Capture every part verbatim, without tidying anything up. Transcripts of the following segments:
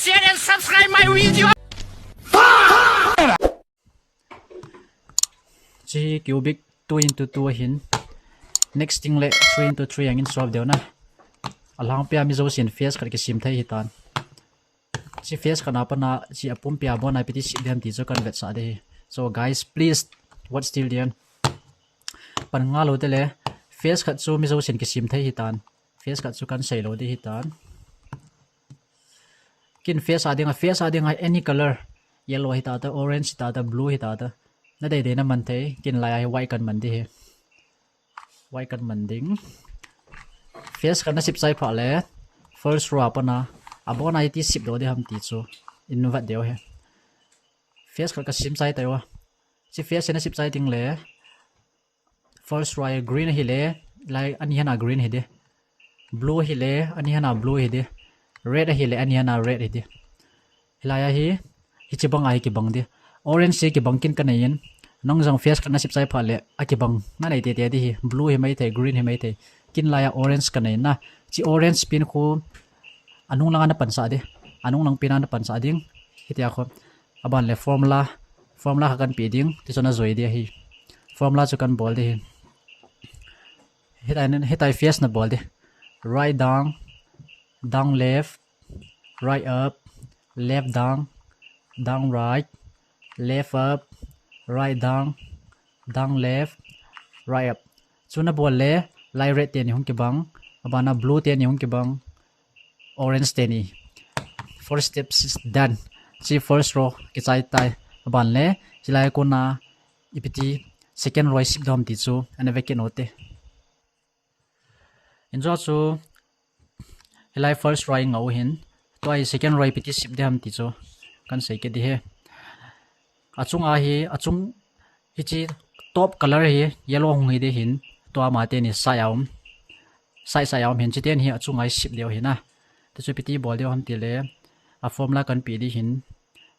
Share and subscribe my video. Chi cubic two into two ahin. Next thing le three into three angin solve deu na. Alhangpia mi jousen face khat kisem thei hitan. Chi face khat na pat a, chi apumpi a abon a ipi ti sep dem ti chu kan vetsah ding ahi. So guys, please watch till the end. Pan ngal lou teng le, face khat chu mi jousen kisem thei hitan. Face khat chu kan sei lou ding hitan. Kin face a ding a, face a ding a any color. Yellow hita ta, orange hita ta, blue hita ta. Na dei dei na man thei, kin lai a hi white kan man ding ahi. White kan man ding. Face khat na sep chai phat le, first row a pat a, abon a ipi ti sep doh ding ham ti chu in vet deu ahi. Face khat ka sem chai tai uva. Chi face na sep chai teng le, first row a green ahile, lai ani hana green hi ding. Blue ahile, ani hana blue hi ding. Red ahile, ani hana red hi ding. Hilai a hi, hichi bang a hi kibang ding. Orange hi kibang kin ka nei in. Nang jong face khat na sep chai phat le, akibang na nei tei tei ding ahi. Blue hi mai thei, green hi mai thei. Kin lai a orange ka nei na. Chi orange pen khu, anung lang a na pansah ding. Anung lang pen a na pansah ding. Hitia khu. Aban le formula, formula khat kan pe ding. Ti chu na jui ding ahi. Formula chu kan bol ding ahi. Hitai, hitai face na bol ding. Right down, down left, right up, left down, down right, left up, right down, down left, right up. Chu na bol le, lai red teni hung kibang, aban a blue teni hung kibang, orange teni. Four steps is done. Chi first row kichai tai. Aban le, hilai a kon a, ipi ti second row i sep ding ham ti chu, ana ve kit u te. Injo chu, hilai first row i ngah u hin, tua hi second row ipi ti sep ding ham ti chu, kan sei kit ding ahi. Achung a hi, achung hichi top color hi yellow hung hi ding ahin, tua ama teni side a um, side side a um hin, chi teni hi achung a i sep ding ahi na. Ti chu ipi ti bol ding ham ti le, a formula kan pe ding ahin,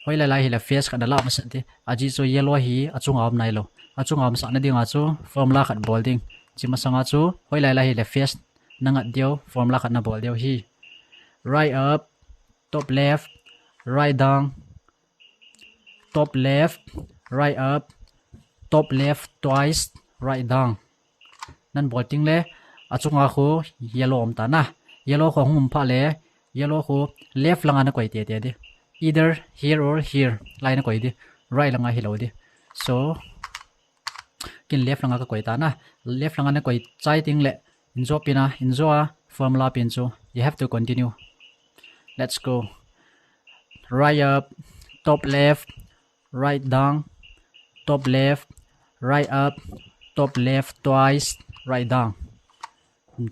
hoilai lai hile face khat na la masat ding. Ajeh chu yellow hi achung a um nailou. Achung a um sah na ding a chu formula khat bol ding. Chi masang a chu hoilai lai hile face na ngat ding, formula khat na bol ding ahi. Right up, top left, right down, top left, right up, top left twice, right down. Nan bol teng le, achung a khu yellow um ta na. Yellow khu hung um phat le, yellow khu left lang a na koi tei tei ding. Either here or here, lai na koi ding. Right lang a hilou ding. So, kin left lang a ka koi ta na. Left lang a na koi chai teng le, injo pen a, injo a formula pen chu, you have to continue. Let's go. Right up, top left, right down, top left, right up, top left twice, right down.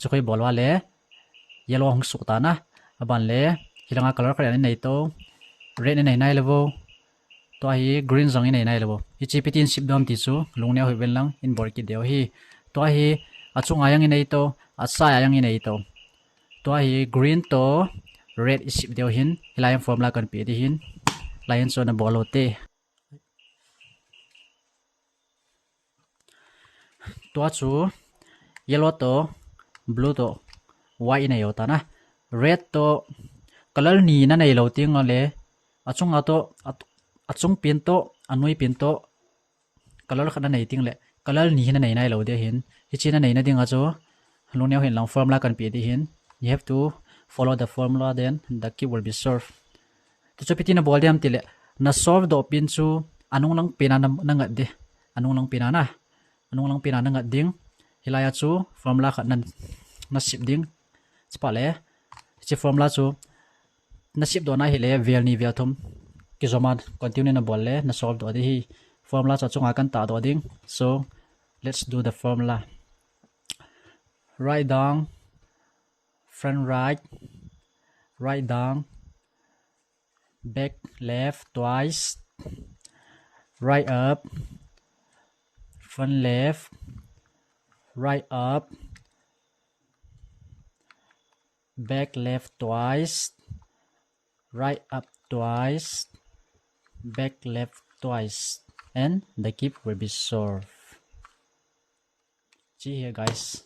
Chu khu i bol uva le, yellow hung suh ta na. Aban le, hilanga color khat i nei to, red i nei nailou vo. Tua hi green jong i nei nailou vo. Hichi ipi tin sep ding ham ti chu, lungneo hih uvin lang, in bol kit ding ahi. Tua hi, achung a jong i nei to, aside a jong i nei to. Tua hi green to red i sep ding ahin, hilai a formula kan pe ding ahin, lai in chu na bol u te. Tua chu yellow to blue to white i nei u ta na. Red to color ni na neilou teng le, achung a to, achung pen to, anoi pen to, color khat na nei teng le, color ni hi na nei nailou ding ahin. Hichi na nei na ding a chu, lungneo hih in lang formula kan pe ding ahin. You have to follow the formula, then the cube will be solved. Ti chu ipi ti na bol ding ham ti le, na solve doh pen chu, anung lang pen a na, na ngat ding. Anung lang pen a na. Anung lang pen a na ngat ding. Hilai a chu, formula khat na, na sep ding. Chi phat le, chi formula chu, na sep doh na hile, vel ni vel thum. Kijom a continue na bol le, na solve doh ding ahi. Formula chu achung a kan tah doh ding. So, let's do the formula. Right down, front right, right down, back left twice, right up, front left, right up, back left twice, right up twice, back left twice, and the cube will be solved. See here, guys.